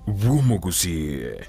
bw'Omogusii.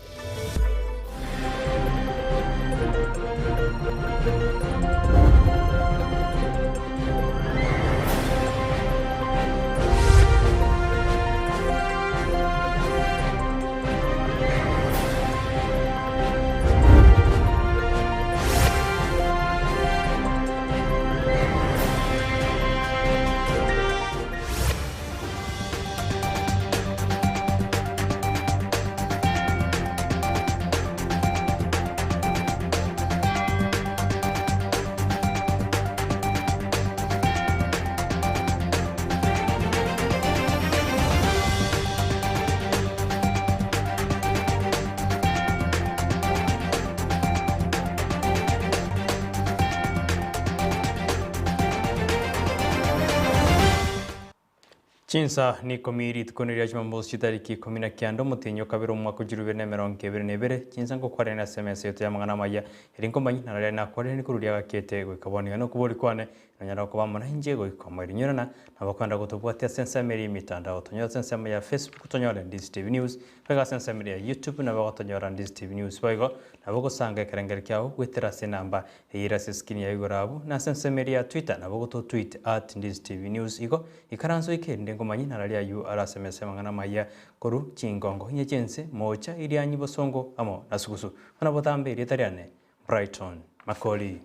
Chinsa n'ikomi rituko niria Jumamosi chitariki 19 omotienyi o kabere omwaka o 2022, chinsa ngokwarania ase emesa yaito y'amang'ana amaya, eri nkomanyie na naria nakwarire nikorwa riagakete goika bono iga nokobori kwane, nonyare koba amo nainche goika omoerio. Inyorana nabo kwenda gotobwatia ase ensemo eria y'emitandao, tonyore ase ensemo ya Facebook tonyore Ndizi TV News, boigo ase ensemo eria ya YouTube nabo gotonyora Ndizi TV News, boigo nabo ogosanga ekerengero kiao goetera ase enamba Eyere ase eskrini ya igoro abwo, na ase ensemo eria ya Twitter nabo gototweet at Ndizi TV News igo, ikaransa oike erinde nkomanye narari ayio are ase emesa y'amang'ana amaya korwa chingongo inye chi'ense, moocha, irianyi, bosongo, amo na sugusu. Buna botambe erieta riane, Brighton Makori.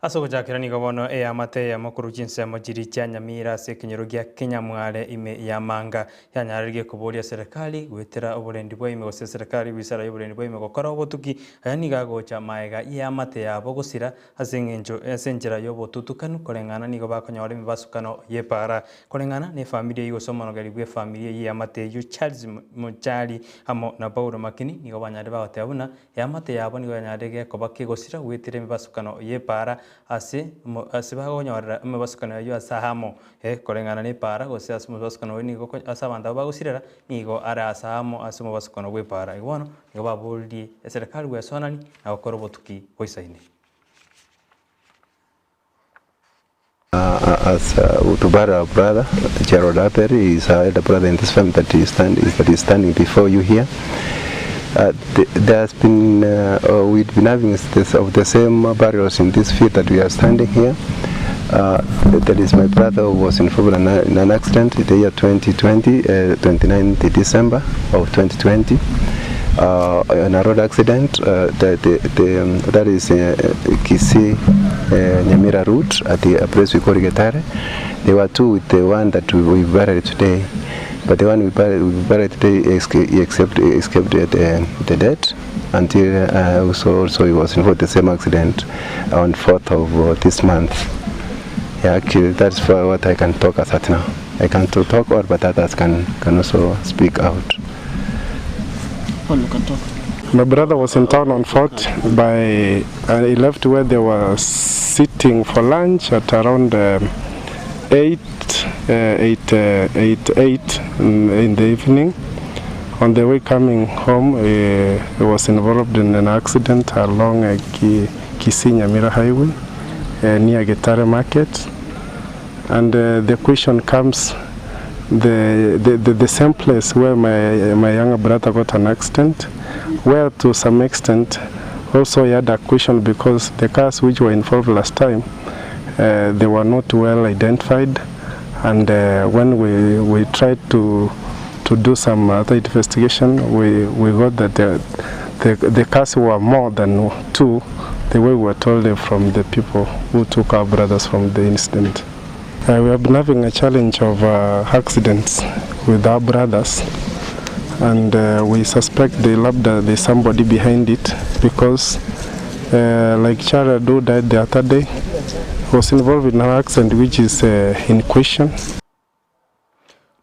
Ase ogochakera nigo bono eamate eyemo korwa chinsemo chiria chia Nyamira ase ekenyoro gia Kenyamware ime y'Amanga yanyareririe koboria serikali goetera oborendi bwa ime gose serikali wizara y'oborendi bwa ime gokora obotuki. Aya nigo agocha maega y'eamate yabo gosira ase eng'encho ase enchera y'obotutukanu koreng'ana nigo bakonyora emebasukano y'epaara koreng'ana n'efamiri eyio gose omonogeri bw'efamiri eyio y'eamate eyio Charles Mochari amo na Paulo Makini nigo banyarire bagoteba buna Eamate yabo nigo yanyarire gekoba kegosira goetera emebasukano y'epaara ase ase bagonyorera emebasukano eyio ase aamo, ee, koreng'ana n'epaara, gose ase omobasukano oyio nigo ase abanto abwo bagosirera, nigo are ase aamo ase omobasukano bw'epaara. Igo bono nigo baboririe eserekari gwesoanani na gokora obotuki boisaine. As to bury our brother Gerald Aperi, he is our elder brother in this family that is, stand, that is standing before you here. Uh, th there has been, uh, uh, we've been having this, of the same burials in this field that we are standing here. Uh, there is my brother who was involved in an, in an accident in the year 2020, uh, 29th December of 2020. Uh, in a road accident uh, the, the, the, um, that is uh, Kisii uh, Nyamira route at the a place we call Getare. There were two with the one that we, we buried today, but the one we buried, we buried today escaped, escaped, escaped the, the death until uh, also, also he was involved in the same accident on 4th of uh, this month. Yeah, actually, that's for what I can talk as at now. I can't talk or but others can, can also speak out. Paul, you can talk. My brother was in town on foot by uh, he left where they were sitting for lunch at around um, 8, uh, 8, uh, 8, 8 in, in the evening. On the way coming home, uh, he was involved in an accident along uh, Ki- Kisii Nyamira Highway uh, near Getare Market. And uh, the question comes the, the, the, the same place where my, my younger brother got an accident, where to some extent also he had a question because the cars which were involved last time, uh, they were not well identified. And uh, when we, we tried to, to do some other investigation, we, we got that the, the, the cars were more than two, the way we were told from the people who took our brothers from the incident. Uh, we have been having a challenge of uh, accidents with our brothers, and uh, we suspect they loved that there's somebody behind it because, uh, like Charles who died the other day, was involved in an accident which is uh, in question.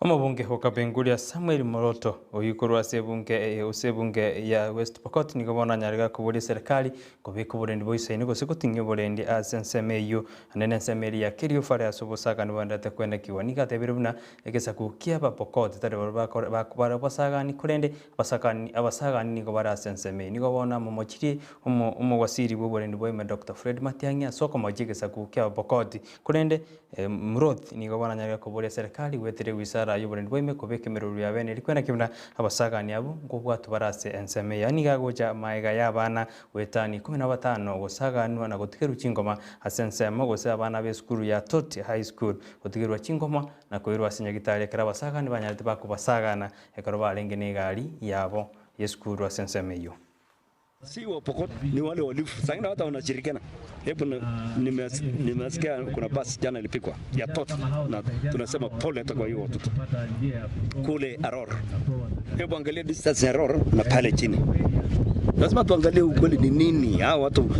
Omobunge o Kapenguria Samuel Moroto oyio korwa ase ebunge ase ebunge ya West Pokot nigo bono anyarire koboria eserekari kobeka oborendi boisaine gose goting'ia oborendi ase ensemo eyio naende na ensemo eria ya Kerio Valley ase obosagani boenderete kwenekigwa. Nigo atebire buna egesaku kia Abapokot tari baria bare obosagani korende abasakani abasagani nigo bare ase ensemo eyio. Nigo bono amomochirie omo omowasiri bwa oborendi bwa ime Doctor Fred Matiang'i ase okomochia egesaku kia Abapokot korende Mroth nigo baranyare koboria eserekari goetera ewizara y'oborendi bwa ime kobeka emeroberi ya bene eria kwenaki buna abasagani abwo nkobwatwa bare ase ensemo eye. Nigo agocha maega y'abana goetania ikomi na batano gosaganwa na gotigerwa chingoma ase ensemo gose abana b'esukuru ya Tot High School gotigerwa chingoma na koirwa ase nyagitari ekero abasagani banyarete bakobasagana ekero barenge negari yabo y'esukuru ase ensemo eyio. Si wa Pokot ni wale walifu, saa ingine hata wanashirikiana. Hebu nimesikia kuna basi jana ilipikwa ya Tot, na tunasema pole hata kwa hiyo watoto kule Aror. Hebu angalia distance ya Aror na pale chini, lazima tuangalie ukweli ni nini. Hao watu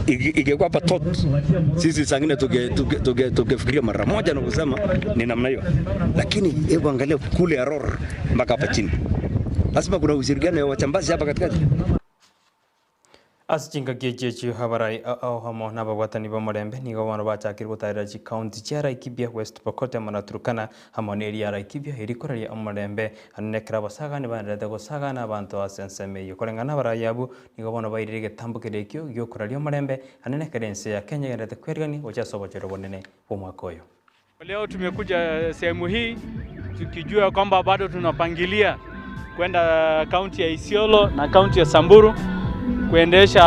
ingekuwa hapa Tot, sisi saa ingine tungefikiria mara moja na kusema ni namna hiyo, lakini hebu angalia kule Aror mpaka hapa chini, lazima kuna ushirikiano ya wachambazi hapa katikati. Ase chingaki echi echio abarai ao amo nababwatani b'omorembe nigo bono bachakire gotarera chikaunti chia Laikipia, West Pokot amo na Turkana amo na eria Laikipia eria koraria omorembe ande nekero abasagani baendererete gosagana abanto ase ensemo eyio. Koreng'ana abarai abwo nigo bono bairire egetambo keria ekio giokoraria omorembe ande nekero ense ya Kenya egendererete kwerigania gochia ase obochore obonene bw'omwaka oyo. Leo tumekuja sehemu hii tukijua kwamba bado tunapangilia kwenda kaunti ya Isiolo na kaunti ya Samburu kuendesha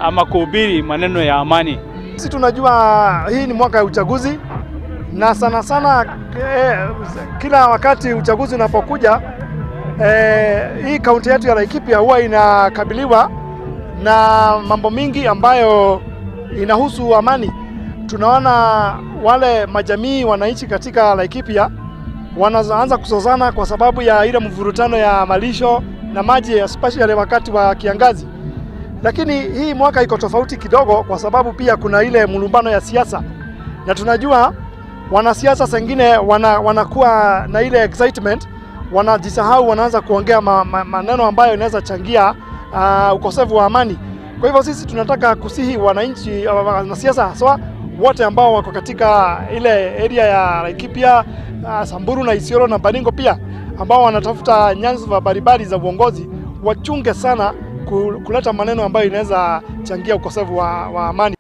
ama kuhubiri maneno ya amani. Sisi tunajua hii ni mwaka ya uchaguzi na sana sana kila wakati uchaguzi unapokuja hii kaunti yetu ya Laikipia huwa inakabiliwa na mambo mingi ambayo inahusu amani. Tunaona wale majamii wanaishi katika Laikipia wanaanza kuzozana kwa sababu ya ile mvurutano ya malisho na maji especially wakati wa kiangazi. Lakini hii mwaka iko tofauti kidogo kwa sababu pia kuna ile mlumbano ya siasa, na tunajua wanasiasa sengine wanakuwa na ile excitement, wanajisahau, wanaanza kuongea maneno ambayo inaweza changia ukosefu wa amani. Kwa hivyo sisi tunataka kusihi wananchi, wanasiasa haswa wote ambao wako katika ile area ya Laikipia, Samburu na Isiolo na Baringo pia ambao wanatafuta nyanza mbalimbali za uongozi wachunge sana kuleta maneno ambayo inaweza changia ukosefu wa amani.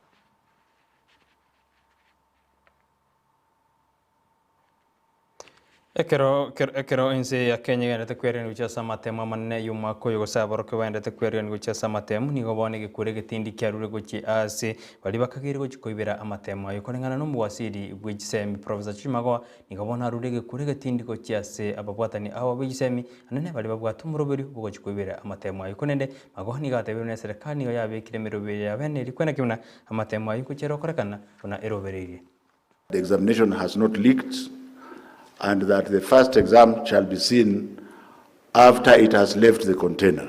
Ekero ekero ense ya Kenya egenderete kwerigania gochia ase amatemu amanene ya omwaka oyo gose abarokia baenderete kwerigania gochia ase amatemu, nigo bono egekura egetindi kiarure gochia ase baria bakageire gochia koibera amatemu ayo. Koreng'ana na omowasiri bwe chisemi Professor George Magoha, nigo bono arure egekura egetindi gochia ase ababwatani abo be chisemi anene baria babwate omoroberi bwogochia koibera amatemu ayo. Korende Magoha nigo atebire buna eserekari nigo yabekire emeroberi ya bene eria kwenaki buna amatemu ayo ngochia ere gokorekana buna erobereirie. The examination has not leaked and that the first exam shall be seen after it has left the container.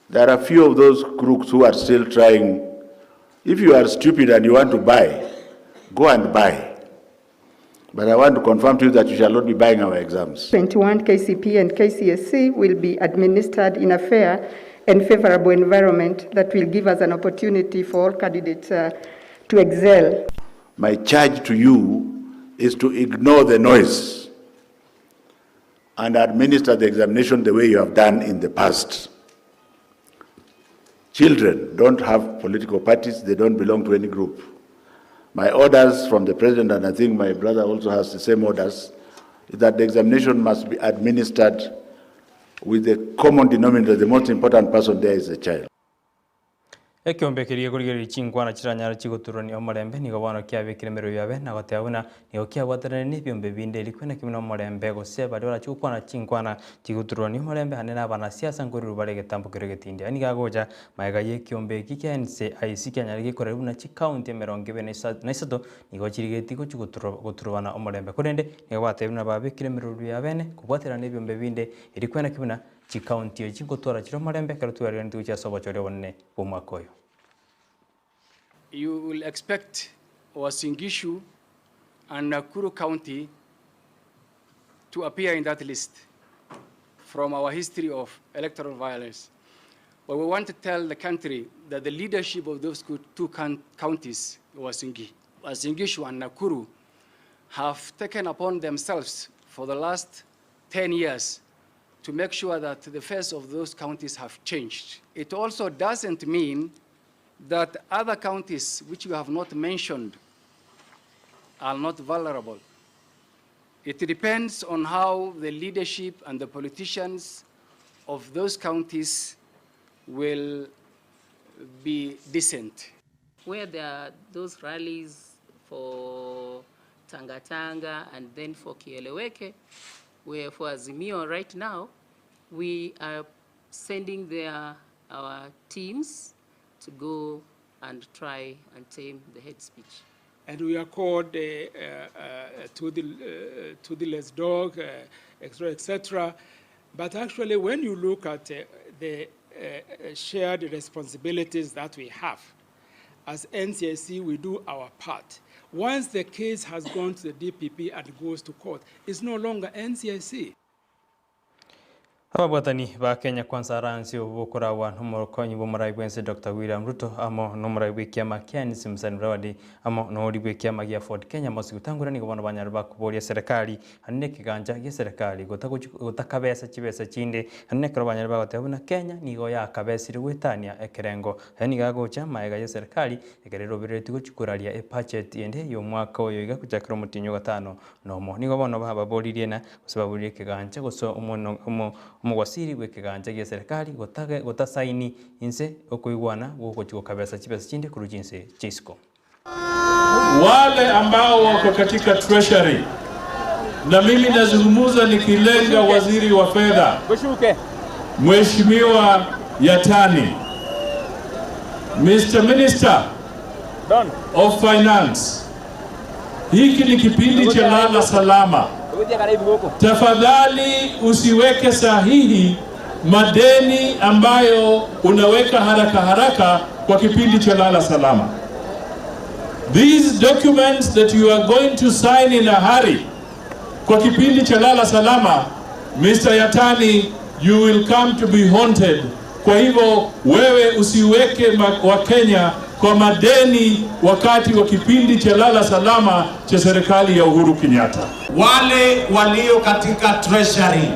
There are a few of those crooks who are still trying. If you are stupid and you want to buy, go and buy. But I want to confirm to you that you shall not be buying our exams. 21 KCP and KCSE will be administered in a fair and favorable environment that will give us an opportunity for all candidates to excel. My charge to you is to ignore the noise and administer the examination the way you have done in the past. Children don't have political parties, they don't belong to any group. My orders from the president, and I think my brother also has the same orders, is that the examination must be administered with the common denominator. The most important person there is the child. Ekeombe keria gekorigereria chinkwana chiranyare chigoturania omorembe nigo bono kiabekire emerero yabe na goteba buna nigo kiabwatanire na ebiombe binde erio kwene kimwe na omorembe gose baria barachi gokwana chinkwana chigoturania omorembe ande na abanasiasa nkorerwa bare egetambo keria egetindi. Yaani gagocha maega ya ekiombe eki kia NCIC kianyare gekorerwa buna chikaunti emerongo ebere na isato nigo chirigetie gochi goturubana omorembe. Korende nigo batebire buna babekire emerero yabene kobwaterana na ebiombe binde erio kwene buna chikaunti echi ngotwara chire omorembe ekero twariganeti gochia ase obochori obonene bwa omwaka oyo. You will expect Uasin Gishu and Nakuru County to appear in that list from our history of electoral violence. But we want to tell the country that the leadership of those two counties, Uasin Gishu and Nakuru, have taken upon themselves for the last 10 years to make sure that the face of those counties have changed. It also doesn't mean that other counties which you have not mentioned are not vulnerable. It depends on how the leadership and the politicians of those counties will be decent. Where there are those rallies for Tanga Tanga and then for Kieleweke, where for Azimio right now, we are sending there our teams to go and try and tame the hate speech. And we are called toothless dog, et cetera, et cetera. But actually, when you look at the shared responsibilities that we have, as NCIC, we do our part. Once the case has gone to the DPP and goes to court, it's no longer NCIC. Ababwatani ba Kenya Kwanza Alliance obokoragwa n'omokonyi bw'omorai bwense Dr. William Ruto amo n'omorai bw'ekiama kia NC Musalia Mudavadi amo n'ori bw'ekiama gia Ford Kenya Moses Wetangula nigo bono banyare bakoboria serikali ane ekeganja gia serikali gotakabesa chibesa chinde ane ekero banyare bagoteba buna Kenya nigo yakabesire gwetania ekerengo aya nigo agocha maega ya serikali ekero erobereretie gochikoraria ebudget ende ya omwaka oyo iga gochakera omotinyi ogatano nomo nigo bono bababoririe na gose baboririe ekeganja gose omogwasiri bw'ekeganja gia serikali gotasaini inse okoigwana gogochi gokabesa chibesa chinde korwa chinse chia isiko. Wale ambao wako katika treasury, na mimi nazungumza nikilenga waziri wa fedha Mheshimiwa Yatani, Mr. Minister of Finance, hiki ni kipindi cha lala salama. Tafadhali usiweke sahihi madeni ambayo unaweka haraka haraka kwa kipindi cha lala salama. These documents that you are going to sign in a hurry kwa kipindi cha lala salama, Mr. Yatani, you will come to be haunted. Kwa hivyo wewe usiweke Wakenya kwa madeni wakati wa kipindi cha lala salama cha serikali ya Uhuru Kenyatta. Wale walio katika treasury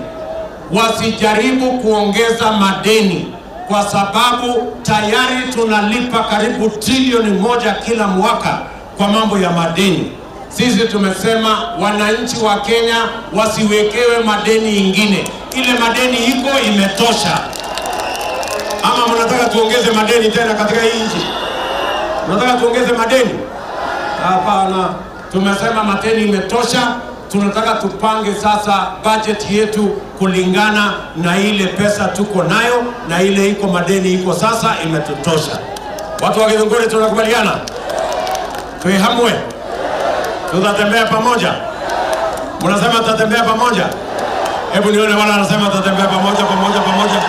wasijaribu kuongeza madeni kwa sababu tayari tunalipa karibu trilioni 1 kila mwaka kwa mambo ya madeni. Sisi tumesema wananchi wa Kenya wasiwekewe madeni ingine, ile madeni iko imetosha. Ama mnataka tuongeze madeni tena katika hii nchi? Mnataka tuongeze madeni? Hapana, tumesema madeni imetosha. Tunataka tupange sasa budget yetu kulingana na ile pesa tuko nayo na ile iko madeni iko sasa imetutosha. Watu wa Githunguri tunakubaliana? Tuihamwe, tutatembea pamoja. Mnasema tutatembea pamoja? Hebu nione wale wanasema tutatembea pamoja, pamoja, pamoja.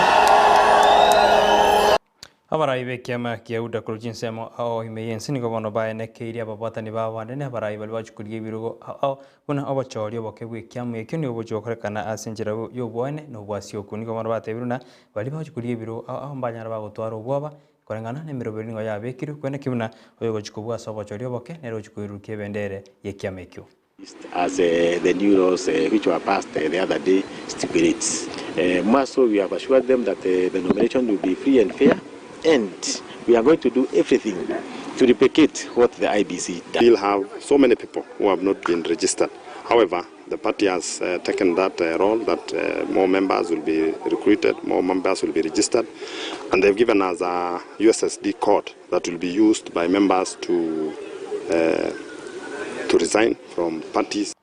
Abarai b'ekiama kia UDA korwa chinsemo ao ime yense nigo bono baenekeirie ababwatani babo banene abarai baria bachukuria ebirogo ao buna obochori oboke bwa ekiama ekio nigo bogochi ase enchera ya obwane na obwasioku nigo bono batebire buna baria bachukuria ebirogo ao mbanyara bagotwara obwoba koreng'ana na emeroberi nigo yabekirwe kweneki buna oyogochi kobua ase obochori oboke nere ogochi koirurukia ebendere ya ekiama ekio. As the new laws which were passed the other day stipulates. More so, we have assured them that the nomination will be free and fair, and we are going to do everything to replicate what the IEBC does. We'll have so many people who have not been registered. However, the party has taken that role that more members will be recruited, more members will be registered, and they've given us a USSD code that will be used by members to resign from parties.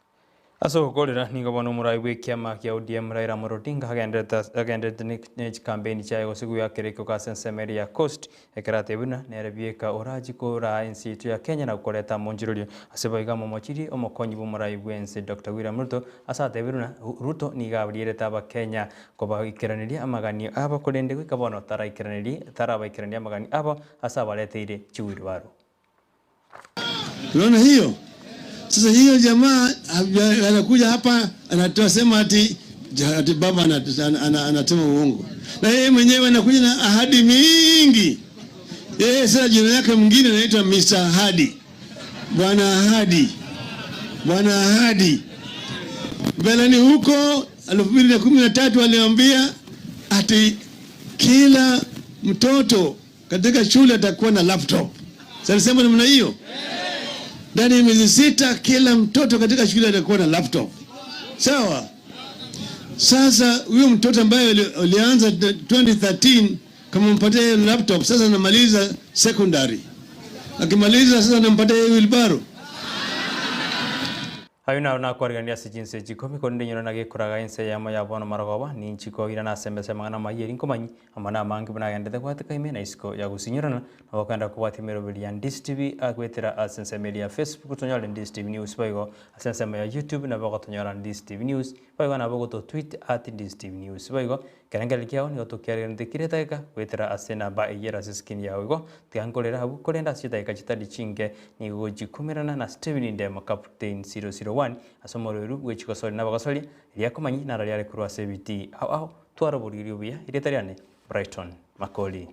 Ase ogokorera nigo bono omorai bwa ekiama kia ODM Raila Amolo Odinga agenderete ne chikampeni chiaye gose goakera ekio ase ensemo ya Coast ekero atebire buna nere bieka orachi koraa ense yaito ya Kenya na gokoreta omonchirorio ase boiga momochirie omokonyi bwa omorai bwa ense Dr. William Ruto ase atebire buna Ruto nigo abarierete abakenya kobaikeraneria amaganio abo korende goika bono taraikeraneria tarabaikeraneria amaganio abo ase abareteire chiwilibaro. Unaona hiyo? Sasa hiyo jamaa anakuja hapa anasema ati, ati baba anasema uongo, na yeye mwenyewe anakuja na ahadi mingi. Yeye sasa jina yake mwingine anaitwa Mr. Ahadi, Bwana Ahadi, Bwana Ahadi. Mbeleni huko 2013 aliambia ati kila mtoto katika shule atakuwa na laptop. Sasa alisema namna hiyo, ndani ya miezi 6 kila mtoto katika shule atakuwa na laptop. Sawa? Sasa huyo mtoto ambaye ulianza 2013 kama mpatie hiyo laptop, sasa anamaliza secondary, akimaliza sasa anampatia hiyo wheelbarrow. Ayo naro nakwarigania ase chinse echi ikomi korende enyoro nagekoraga ense eyemo ya bono marogoba ninchi koirana ase emesa amang'ana amayia eri nkomanyi amo na amange buna agendete gwateka ime na isiko ya gosinyorana nabo okogenda kobwatia emeroberi ya Ndizi TV agoetera ase ensemo eria ya Facebook tonyore Ndizi TV News boigo ase ensemo ya YouTube nabo ogotonyora Ndizi TV News boigo nabo ogoto tweet at Ndizi TV News boigo Ekerengererio kiao nigo tokiaregerete kera edageka goetera ase enamba eyio ere ase escreen yao igo, tiga nkorere abwo, korende ase chidageka chitari chinke nigo gochikumerana na Stephen Ndemo Captain 001 ase omoroberu bwe chigosori na abagosoria, erio akomanyi naro riare korwa ase ebitii ao ao twara oboriri obuya, erieta riane Brighton Makori.